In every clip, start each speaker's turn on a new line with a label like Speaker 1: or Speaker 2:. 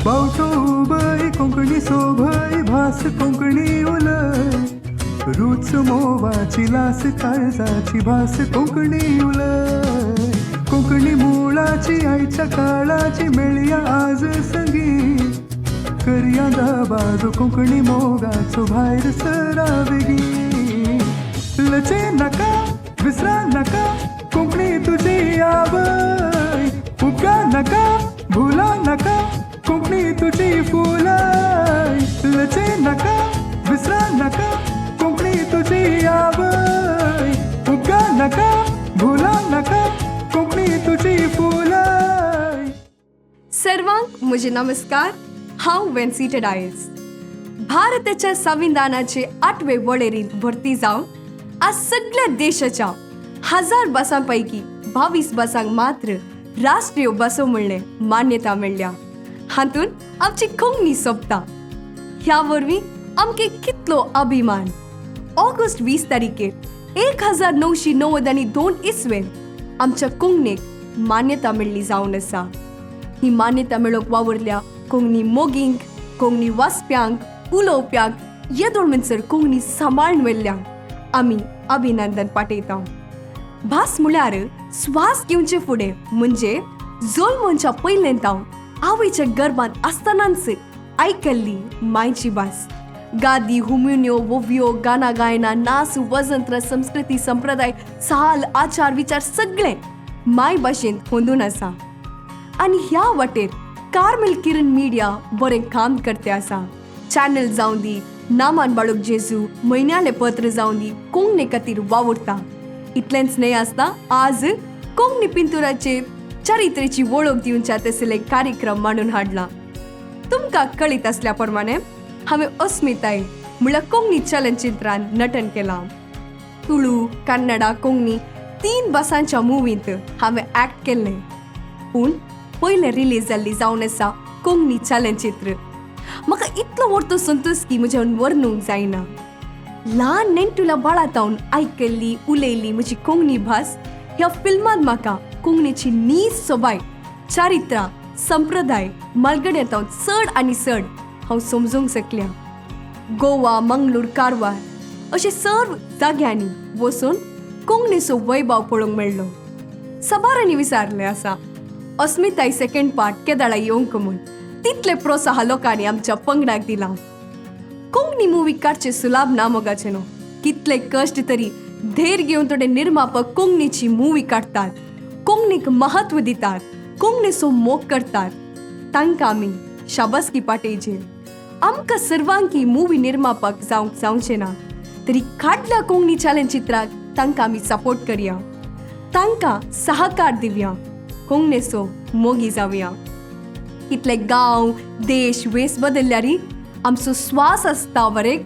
Speaker 1: बावटो उबय कोंकणी सोभय भास कोंकणी उलय, रूच मोवाची लास काळजाची भास कोंकणी उलय. कोंकणी मुळाची आयच्या काळाची मेळया आज संगी, करया दबाजो कोंकणी मोगाचो भायर सरा बेगी. लजे नाका विसरा नाका कोंकणी तुजी आवय, उपगा नाका भुला नाका कोंकणी तुजी फुलाय. लजे नाका विसरा नाका कोंकणी तुजी आवय, उपगा नाका भुला नाका कोंकणी तुजी फुलाय.
Speaker 2: सर्वांक म्हजे नमस्कार. हांव वेन्सीटेड आयज भारताच्या संविधानाचे आठवे वळेरींत भरती जावन आज सगळ्या देशाच्या 1000 बसां पैकी 22 बसांक मात्र राष्ट्रीय बसो म्हणले मान्यता मेळ्ळ्या. हातूंत आमची कोंकणी सोंपता. ह्या वरवीं आमकां कितलो अभिमान. ऑगस्ट 20 तारखेर 1992 इसवेन आमच्या कोंकणीक मान्यता मेळ्ळी जावन आसा. ही मान्यता मेळोवंक वावुरल्या कोंकणी मोगींक, कोंकणी वाचप्यांक, उलोवप्यांक, येदोळ म्हणसर कोंकणी सांबाळून व्हेल्ल्यांक आमी अभिनंदन पाठयता. भास म्हळ्यार स्वास घेवचे फुडें, म्हणजे जल्मोच्या पयलें तावन आवयच्या गर्भांत आसतनाच आयकल्ली मायची भास. गादी, हुमिण्यो, वोवयो, गाना गायना, नाच, वजंत्र, संस्कृती, संप्रदाय, चाल, आचार विचार सगळें माय भाशेंत होंदून आसा. आनी ह्या वाटेर कार्मेल किरण मिडिया बरें काम करते आसा. चॅनल जावं दी, नामान बाळूक जेजू म्हयन्यालें पत्र जावं दी, कोंकणी खातीर वावुरता. इतलेंच न्हय आसता, आज कोंकणी पिंतुराचे चरित्रेची वळख दिवच्या तसले कार्यक्रम मांडून हाडला. तुमकां कळीत आसल्या प्रमाणे हांवें अस्मिताय म्हणल्यार कोंकणी चलचित्रान नटन केलां. तुळू, कन्नडा, कोंकणी 3 भासांच्या मुवींत हांवें ऍक्ट केल्लें. पूण पयलें रिलीज जाल्ली जावन आसा कोंकणी चलचित्र. म्हाका इतलो व्हडलो संतोश की म्हज्यान वर्णूंक जायना. ल्हान नेणटुल्या बाळांतावन आयकल्ली उलयल्ली म्हजी कोंकणी भास ह्या फिल्मांत म्हाका कोंकणीची नीज सोबाय, चारित्रा, संप्रदाय मालगड्यांत चड आनी चड हांव समजूंक शकल्या. गोवा, मंगळूर, कारवार अशे सर्व जाग्यांनी वचून कोंकणीचो वैभव पळोवंक मेळ्ळो. सबारांनी विचारलें आसा, अस्मिताय सेकंड पार्ट केदाळा येवंक म्हूण. तितले प्रोत्साह लोकांनी आमच्या पंगडाक दिला. कोंकणी मुवी काडचे सुलाभ ना मोगाचे न्हू. कितले कश्ट तरी धैर्य घेवन थोडे निर्मापक कोंकणीची मुवी काडटात, कोंकणीक महत्व दितात, कोंकणीचो मोग करतात. तांकां आमी शाबासकी पाठयची. आमकां सर्वांकी मुवी निर्मापक जावंक जावचें ना तरी काडल्या कोंकणी चलचित्राक तांकां आमी सपोर्ट करया, तांकां सहकार दिवया, कोंकणीचो मोगी जावया. इतले गांव, देश, वेस बदलल्यारी आमचो स्वास आसता वरेक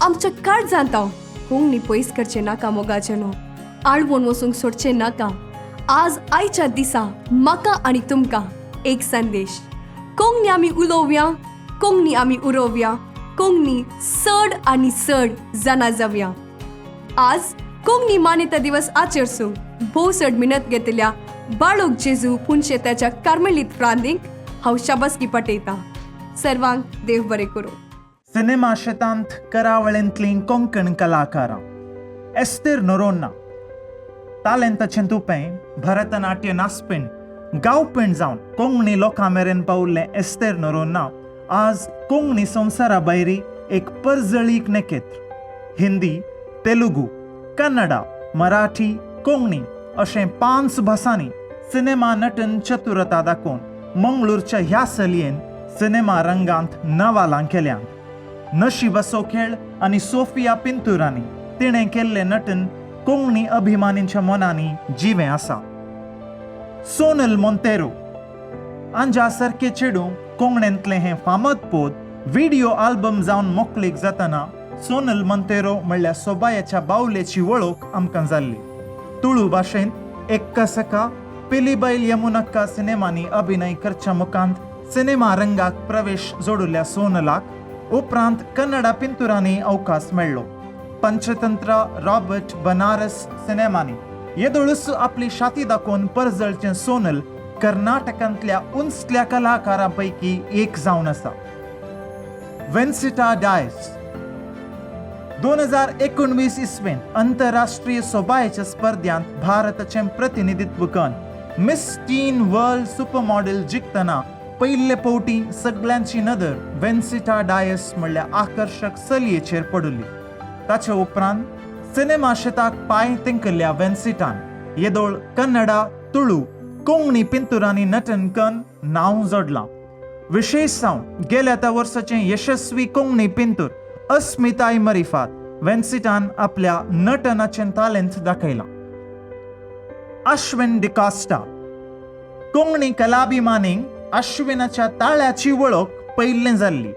Speaker 2: आमच्या काळजांत कोंकणी पयस करचें नाका मोगाचें न्हू, आळवण वचूंक सोडचें नाका. आज आयच्या दिसा म्हाका आनी तुमकां एक संदेश, कोंकणी आमी उलोवया, कोंकणी आमी उरोवया, कोंकणी चड आनी चड जाणा जावया. आज कोंकणी मान्यता दिवस आचरसूंक भोव चड मिनत घेतल्या बाळूक जेजू पुनशेताच्या कार्मेलीत फ्रांदींक हांव शाबासकी पाठयता. सर्वांक देव बरें करूं.
Speaker 3: सिनेमा शेतांत करावळेंतलीं कोंकण कलाकारां. एस्तेर नोरोन्ना तालेंताचें तुपें, भरतनाट्य नाचपण, गावपण जावन कोंकणी लोकां मेरेन पावल्लें एस्तेर नोरोन्ना आज कोंकणी संवसारा भायरी एक परजळीक नेकेत्र. हिंदी, तेलुगू, कन्नडा, मराठी, कोंकणी अशें 5 भासांनी सिनेमा नटन चतुरता दाखोवन मंगळूरच्या ह्या चलयेन सिनेमा रंगांत नवालां केल्यांत. नशिबाचो खेळ आनी सोफिया पिंतुरांनी तिणें केल्लें नटन कोंकणी अभिमानींच्या मनांनी जिवें आसा. सोनल मोंतेरो आंजा सारके चेडूं कोंकणींतलें हें फामद पोद व्हिडियो आल्बम जावन मोकळीक जातना सोनल मोंतेरो म्हणल्यार सोबायाच्या बावलेची वळख आमकां जाल्ली. तुळू भाशेंत एक्का सका, पिलीबैल यमुनक्का सिनेमांनी अभिनय करच्या मुखांत सिनेमा रंगाक प्रवेश जोडुल्ल्या सोनलाक उपरांत कन्नडा पिंतुरांनी अवकाश मेळ्ळो. पंचतंत्र, रॉबर्ट, बनारस सिनेमांनी येदोळूच आपली शाती दाखोवन परजळचें सोनल कर्नाटकांतल्या उंचल्या कलाकारां पैकी एक जावन आसा. वेन्सिटा डायस 2019 इसवेंत अंतरराष्ट्रीय सोबायेच्या स्पर्ध्यांत भारताचें प्रतिनिधित्व करून मिस टीन वर्ल्ड सुपरमॉडेल जिखतना पयले फावटी सगळ्यांची नदर वेन्सिटा डायस म्हणल्या आकर्शक चलयेचेर पडली. ताचे उपरांत सिनेमा शेताक पांय तेंकल्ल्या वेन्सिटान येदोळ कन्नडा, तुळू, कोंकणी पिंतुरांनी नटन कन नांव जोडलां. विशेश जावन गेल्या त्या वर्साचें यशस्वी कोंकणी पिंतूर अस्मिताय मरिफात वेन्सिटान आपल्या नटनाचें तालेंत दाखयलां. अश्विन डिकॉस्टा कोंकणी कलाभिमानींक अश्विनाच्या ताळ्याची वळख पयलें जाल्ली.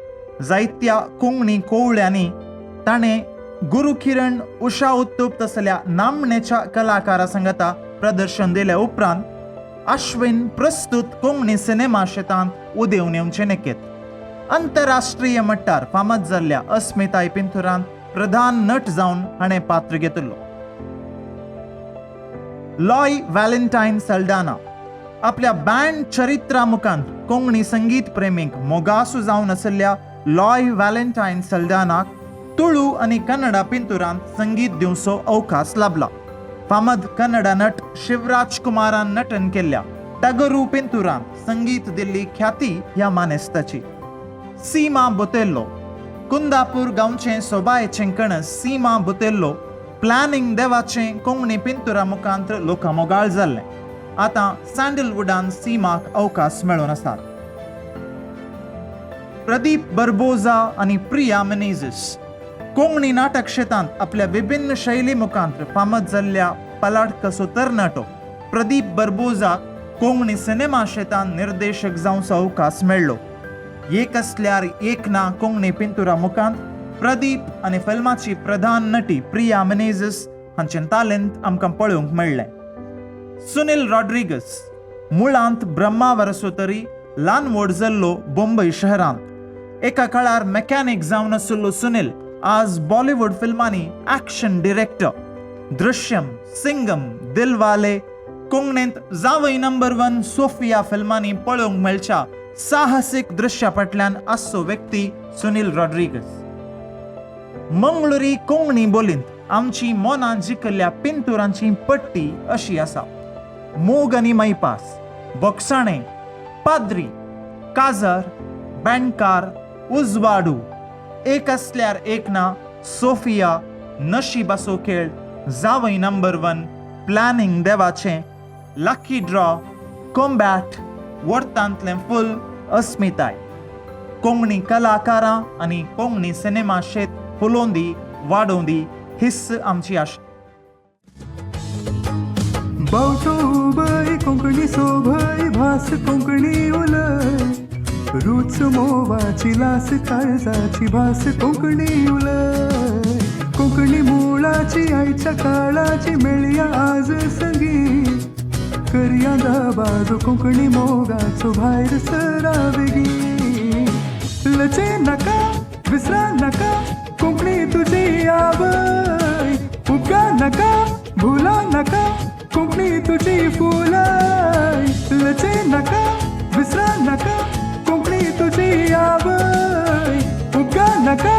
Speaker 3: जायत्या कोंकणी कोवळ्यांनी ताणें गुरू किरण, उषा उत्तूप तसल्या नामनेच्या कलाकारा संगता प्रदर्शन दिल्या उपरांत अश्विन प्रस्तुत कोंकणी सिनेमा शेतांत उदेवन येवचें नेकेत. अंतरराष्ट्रीय मट्टार फामाद जाल्ल्या अस्मिताय पिंतुरान प्रधान नट जावन हाणें पात्र घेतिल्लो. लॉय व्हॅलेंटायन सल्डाना आपल्या बँड चरित्रा मुखांत कोंकणी संगीत प्रेमींक मोगासू जावन आशिल्ल्या लॉय व्हॅलेंटायन सल्डानाक तुळू आनी कन्नडा पिंतुरांत संगीत दिवचो अवकाश लाभला. फामाद कन्नडा नट शिवराज कुमारान नटन केल्ल्या टगरू पिंतुरांत संगीत दिल्ली ख्याती ह्या मानेस्ताची. सीमा बोतेल्लो कुंदापूर गांवचें सोबायेचें कणस सीमा बोतेल्लो प्लॅनिंग देवाचें कोंकणी पिंतुरा मुखांत लोकामोगाळ जाल्लें. आतां सँडलवुडान सीमाक अवकाश मेळून आसात. प्रदीप बर्बोजा आनी प्रिया मेनेझीस कोंकणी नाटक क्षेत्रांत आपल्या विभिन्न शैली मुखांत फामाद जाल्ल्या पलाटकसो तरणाटो प्रदीप बर्बोजा कोंकणी सिनेमा क्षेत्रांत निर्देशक जावचो अवकाश मेळ्ळो. एक असल्यार एक ना कोंकणी पिंतुरा मुखांत प्रदीप आनी फिल्माची प्रधान नटी प्रिया मेनेझीस हांचें तालेंत आमकां पळोवंक मेळ्ळें. सुनील रॉड्रिगस मुळांत ब्रह्मावरसो तरी ल्हान व्हड जाल्लो बोंबय शहरांत. एका काळार मेकॅनिक जावन आशिल्लो सुनील आज बॉलिवूड फिल्मांनी ऍक्शन डिरेक्टर. दृश्यम, सिंगम, दिलवाले, कोंकणींत जावय नंबर वन, सोफिया फिल्मांनी पळोवंक मेळच्या साहसीक दृश्या फाटल्यान आसचो व्यक्ती सुनील रॉड्रिगस. मंगळुरी कोंकणी बोलींत आमची मनां जिखल्ल्या पिंतुरांची पट्टी अशी आसा: मोग आनी मैपास, बोगसाणें, पाद्री, काजर, बँकार, उजवाडू, एक असल्यार एक ना, सोफिया, नशिबाचो खेळ, जावय नंबर वन, प्लॅनिंग देवाचें, लकी ड्रॉ, कॉम्बॅट, वर्तांतलें फूल, अस्मिताय. कोंकणी कलाकारां आनी कोंकणी सिनेमा शेत फुलोवन दी, वाडोवन दी, हीच आमची आशा.
Speaker 1: बावटो उबय कोंकणी सोभय भास कोंकणी उलय, रूच मोवाची लास काळजाची भास कोंकणी उलय. कोंकणी मुळाची आयच्या काळाची मेळया आज संगी, करया दबाजो कोंकणी मोगाचो भायर सरा बेगी. लजे नका, विसरा नका, कोंकणी तुजी आवय. उपगा नका, भुला नका, कोंकणी तुजी फुलाय. लजे नका, विसरा नका, कोंकणी तुजी आवय. उपगा नका.